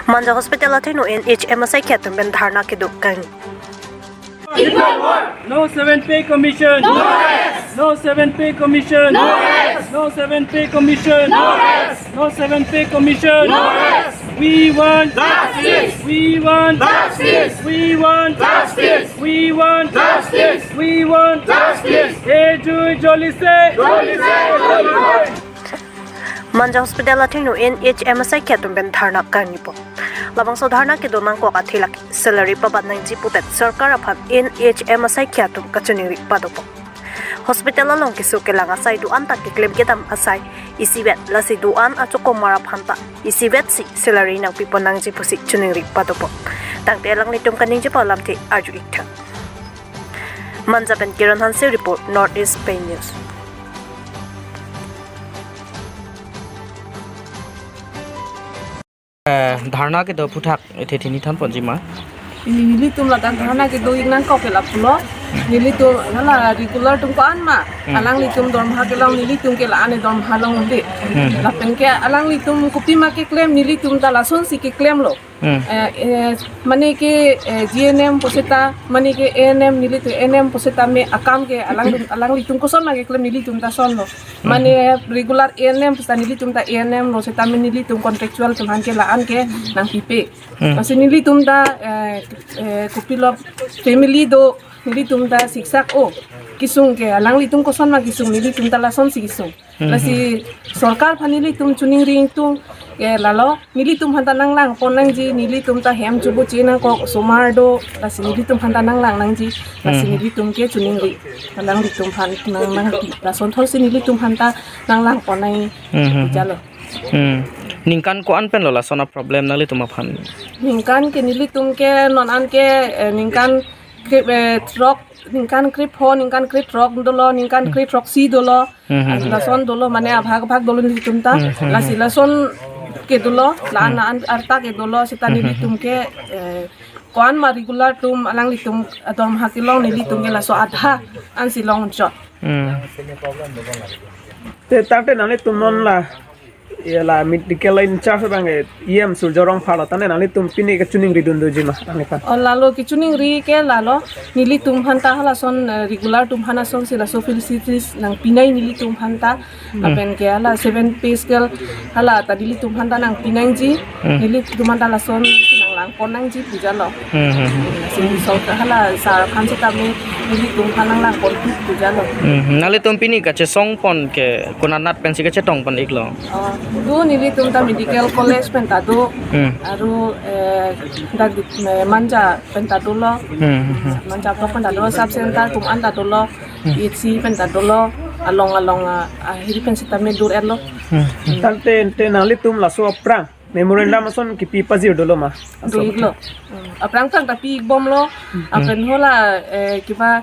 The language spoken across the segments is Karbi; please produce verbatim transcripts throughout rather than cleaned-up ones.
Manja Hospital athengno N H M asaikhi atum pen dharna kedo kang. No seven pay commission. No rest. No seven pay commission. No rest. No seven pay commission. No rest. No seven pay commission. No rest. We want justice. We want justice. We want justice. We want justice. We want justice. Hey, Jui, joldi se. Joldi se, joldi se. Manja Hospital athengno N H M asaikhi atum pen dharna kangnipo. Labangso dharna kedo nangkok athe lake salary pabat nangji putet sorkar aphan N H M asaikhi atum kachiningri padopo. Hospital along keso kelang asai do-an ta keklem kedam asai isivet, lasi do-an achokomar aphan ta isivet si salary nangpipon nangji pusi chiningri padopo. Tangte alanglitum kaningjepo alamthe arju iktha. Manja pen Kiran Hanse report, North East Pei News. Eh, dharna kedo aphuthak ethe thini thanponji ma? Nelitum ladak dharna kedo ik nangkok ke lapulo. Nelitum hala regular atum ko-an ma. Hmm. Alanglitum dorma kelong nelitum ke la-an dorma longde. Hmm. Lapen ke alanglitum kopima keklem nelitum ta lasonsi keklemlo. Hmm. Eh, eh, mane ke, eh, G N M puseta, mane ke A N M nelitum A N M puseta me akam ke alang, alanglitum koson ma keklem nelitum ta sonlo. Mane regular A N M puseta nelitum ta A N M lo, setame nelitum contractual atum aphan ke la-an ke nangpipe. Hmm. Lasi nelitum ta, eh, eh, kopilo family do, nelitum ta siksak o. Kesung ke alanglitum koson ma kesung, nelitum ta lasonsi kesung. Hmm. Lasi sorkar aphan nelitum chiningri ingtung ke lalo, nelitum aphan ta nanglangpon nangji, nelitum ta hem chubu che nangkok osomar do, lasi nelitum aphan ta nanglang nangji, lasi Hmm. nelitum ke chiningri, alanglitum aphan nang nang lason thotsi nelitum aphan ta nanglangpon nang Hmm, hmm, hmm. jalo. Hmm. Ningkan ko-an penlo lason a-problem nanglitum aphan? Ningkan ke nelitum ke non an ke, eh, ningkan kre-, eh, throk, ningkan krepho, ningkan krethrok dolo, ningkan Hmm. krethrok si dolo. Hmm, hmm, hmm. Lason dolo mane abhag abhag dolo nelitum ta. Hmm, hmm, Lasi hmm. lason ke dolo, la Hmm. an an arta ke dolo, seta Hmm, hmm, nelitum hmm. ke, eh, ko-an ma regular atum alanglitum dorma kelong nelitum ke laso adha ansi longchot. Hmm. Te tangte nanglitum non la, ya la medical in charge abang ke E M Surjya Rongphar lo, tangte nanglitum pini kachiningri dun doji ma, tangte kan. O lalo kachiningri ke lalo, nelitum aphan ta halason, eh, regular atum aphan asonsi laso facilities nangpi nai nelitum aphan ta. Hmm. Lapen ke hala seven pay scale hala ta nelitum aphan ta nangpi nangji. Hmm. Nelitum aphan ta lason nanglangpon nangji pu jalo. Hmm, hmm, hmm. Lasi sorkar hala sar aphan setame nelitum aphan nanglangpon pu jalo. Hmm, hmm. Nanglitum pini kachesongpon ke konat nat pensi kachetongpon iklo? Oh, do nelitum ta medical college pen ta do. Hmm. Aru, eh, dak, eh, Manja pen ta dolo. Hmm, hmm, hmm. Manja block pen ta dolo, sub center atum an ta dolo. Hmm. P H C pen ta dolo. Along along, ah, ah, hiri pen setame dur-etlo. Hmm, hmm. Tangte, te nanglitum laso aphrang memorandum ason kipi pajir dolo ma? Do iklo. Hmm. Aphrang aphrang ta pi bomlo. Hmm. Lapen hala, eh, kiba,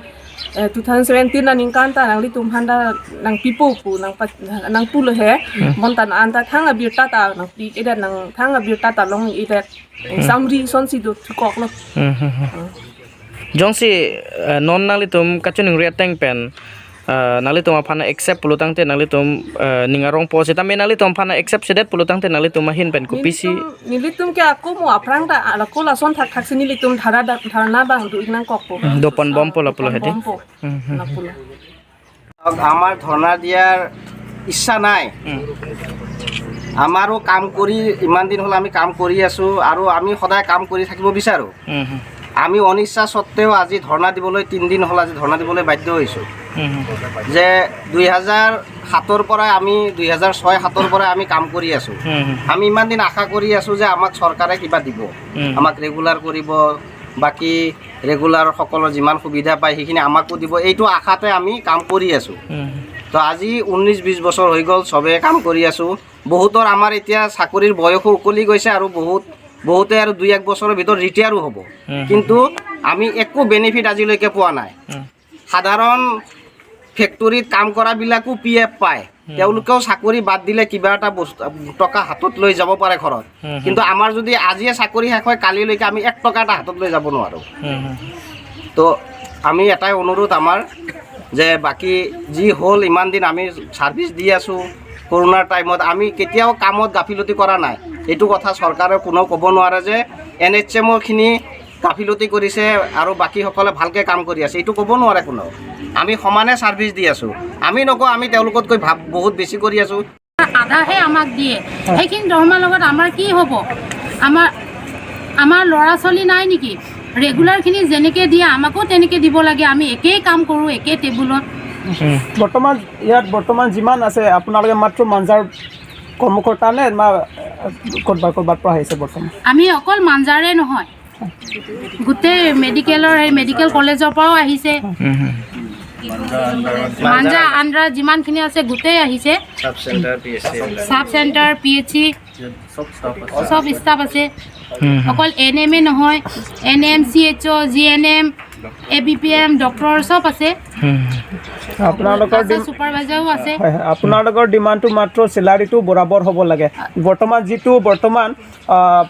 eh, two thousand seventeen aningkan ta nanglitum aphan ta nangpipo pu, nangpa-, nangpulo he. Hmm. Bonta non an ta thang abirta ta nangpi-edet, nang thang abirta ta long-edet. Hmm. Samri asonsi do thukoklo. Hmm, hmm, hmm. Hmm. Jongsi, eh, non nanglitum kachiningri ateng pen, eh, nanglitum aphan accept pulo tangte nanglitum, eh, ning arongpo setame nanglitum aphan accept sedet pulo tangte nanglitum ahin pen kopisi? Nelitum, nelitum ke ako mo aphrang ta alako lason thakthak si nelitum dhara da-, dharna abang do ik nangkokpo. Hmm, dopon bompo lapulo hedi. Bompo. Hmm, hmm, hmm. Lapulo। আমাৰ ধৰ্ণা দিয়াৰ ইচ্ছা নাই। হুম। আমাৰো কাম কৰি, ইমান দিন হ'ল আমি কাম কৰি আছো আৰু আমি সদায় কাম কৰি থাকিব বিচাৰো। হুম, হুম। আমি অনিচ্ছা সত্ত্বেও আজি ধৰ্ণা দিবলৈ, তিনিদিন হ'ল আজি ধৰ্ণা দিবলৈ বাধ্য হৈছো। হুম, হুম। যে দুই হাজাৰ সাতৰ পৰাই আমি, দুই হাজাৰ ছয় সাতৰ পৰাই আমি কাম কৰি আছো। হুম, হুম। আমি ইমান দিন আশা কৰি আছো যে আমাক চৰকাৰে কিবা দিব, হুম। আমাক ৰেগুলাৰ কৰিব, বাকী ৰেগুলাৰ সকলৰ যিমান সুবিধা পায় সেইখিনি আমাকো দিব, এইটো আশাতে আমি কাম কৰি আছো। হুম। তো আজি ঊনৈশ বিশ বছৰ হৈ গ'ল, চবে কাম কৰি আছো। বহুতৰ আমাৰ এতিয়া চাকৰিৰ বয়সো উকলি গৈছে আৰু বহুত, বহুতে আৰু দুই এক বছৰৰ ভিতৰত ৰিটায়াৰো হ'ব। হুম। কিন্তু আমি একো বেনিফিট আজিলৈকে পোৱা নাই। হুম। সাধাৰণ ফেক্টৰীত কাম কৰাবিলাকো পি এফ পায়, হুম। তেওঁলোকেও চাকৰি বাদ দিলে কিবা এটা বস্তু, টকা হাতত লৈ যাব পাৰে ঘৰত। হুম, হুম। কিন্তু আমাৰ যদি আজিয়ে চাকৰি শেষ হয়, কালিলৈকে আমি এক টকা এটা হাতত লৈ যাব নোৱাৰো। হুম, হুম। তো আমি এটাই অনুৰোধ আমাৰ যে বাকী যি হ'ল, ইমান দিন আমি ছাৰ্ভিচ দি আছো, কৰোণাৰ টাইমত আমি কেতিয়াও কামত গাফিলতি কৰা নাই। এইটো কথা চৰকাৰে কোনেও ক'ব নোৱাৰে যে এন এইচ এম অ'খিনি গাফিলতি কৰিছে আৰু বাকীসকলে ভালকৈ কাম কৰি আছে, এইটো ক'ব নোৱাৰে কোনেও। আমি সমানে ছাৰ্ভিচ দি আছোঁ। আমি নকওঁ আমি তেওঁলোকতকৈ ভাব বহুত বেছি কৰি আছোঁ। আধাহে আমাক দিয়ে। সেইখিনি দৰমহাৰ লগত আমাৰ কি হ'ব? আমাৰ আমাৰ ল'ৰা ছোৱালী নাই নেকি? ৰেগুলাৰখিনি যেনেকে দিয়ে আমাকো তেনেকে দিব লাগে। আমি একেই কাম কৰোঁ, একে টেবুলত। বৰ্তমান ইয়াত বৰ্তমান যিমান আছে আপোনালোকে মাত্ৰ মাঞ্জাৰ কৰ্মকৰ্তা নে মা ক'ৰবাত ক'ৰবাত পৰা আহিছে বৰ্তমান? আমি অকল মাঞ্জাৰে নহয়, গোটেই মেডিকেলৰ, সেই মেডিকেল কলেজৰ পৰাও আহিছে। মাঞ্জা আন্দ্ৰা যিমানখিনি আছে গোটেই আহিছে। Sub centre P H C sub centre, P H C, চব ষ্টাফ আছে। অকল এ এন এম এ নহয়, A N M, C H O', G N M, A B P M, doctor চব আছে। আপোনালোকৰ আশা ডিম- ছুপাৰভাইজাৰো আছে। হয় হয়, আপোনালোকৰ ডিমাণ্ডটো মাত্ৰ চেলাৰীটো বৰাবৰ হ'ব লাগে। বৰ্তমান যিটো বৰ্তমান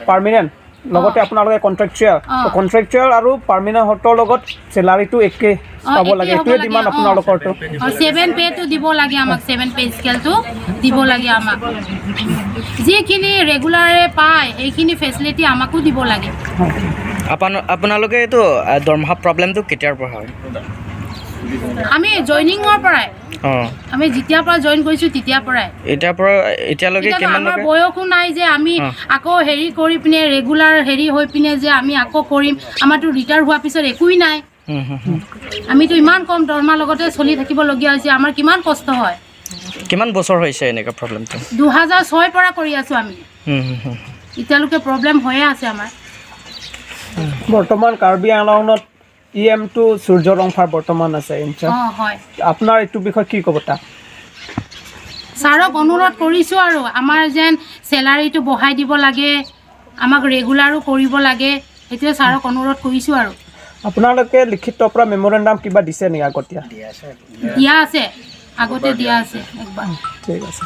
পাৰ্মানেণ্ট লগতে আপোনালোকে কণ্ট্ৰেকচুৱেল, অ। কণ্ট্ৰেকচুৱেল আৰু পাৰ্মানেণ্টৰ লগত চেলাৰীটো একে অ, পাব একে লাগে, হ'ব এইটোৱে লাগে, ডিমাণ্ড অ। আপোনালোকৰতো। অ, ছেভেন পে'টো দিব লাগে আমাক, ছেভেন পে' স্কেলটো দিব লাগে আমাক। যিখিনি ৰেগুলাৰে পায় সেইখিনি ফেচিলিটি আমাকো দিব লাগে। আপন আপোনালোকে এইটো আহ, দৰমহা প্ৰব্লেমটো কেতিয়াৰ পৰা হয়? আমি জইনিঙৰ পৰাই, অ' আমি যেতিয়াৰ পৰা জইন কৰিছোঁ তেতিয়াৰ পৰাই। এতিয়াৰ পৰা এতিয়ালৈকে এতিয়াতো আমাৰ কিমানলৈকে? বয়সো নাই যে আমি অ। আকৌ হেৰি কৰি পিনে, ৰেগুলাৰ হেৰি হৈ পিনে যে আমি আকৌ কৰিম। আমাৰতো ৰিটায়াৰ হোৱাৰ পিছত একোৱেই নাই। হুম, হুম, হুম। আমিতো ইমান কম দৰমহাৰ লগতে চলি থাকিবলগীয়া হৈছে, আমাৰ কিমান কষ্ট হয়। কিমান বছৰ হৈছে এনেকুৱা প্ৰব্লেমটো? দুহেজাৰ ছয়ৰ পৰা কৰি আছোঁ আমি, হুম, হুম, হুম। এতিয়ালৈকে প্ৰব্লেম হৈয়ে আছে আমাৰ। বৰ্তমান কাৰ্বি আংলঙত ই এমটো সূৰ্য ৰংফাৰ বৰ্তমান আছে ইনচাৰ্জ। অ', হয়। আপোনাৰ এইটো বিষয়ে কি ক'ব তাক? ছাৰক অনুৰোধ কৰিছোঁ আৰু আমাৰ যেন চেলাৰীটো বঢ়াই দিব লাগে, আমাক ৰেগুলাৰো কৰিব লাগে, সেইটোৱে ছাৰক অনুৰোধ কৰিছোঁ আৰু। আপোনালোকে লিখিত পৰা মেমৰেণ্ডাম কিবা দিছে নেকি আগতীয়া? দিয়া আছে, আগতে দিয়া আছে একবাৰ। ঠিক আছে।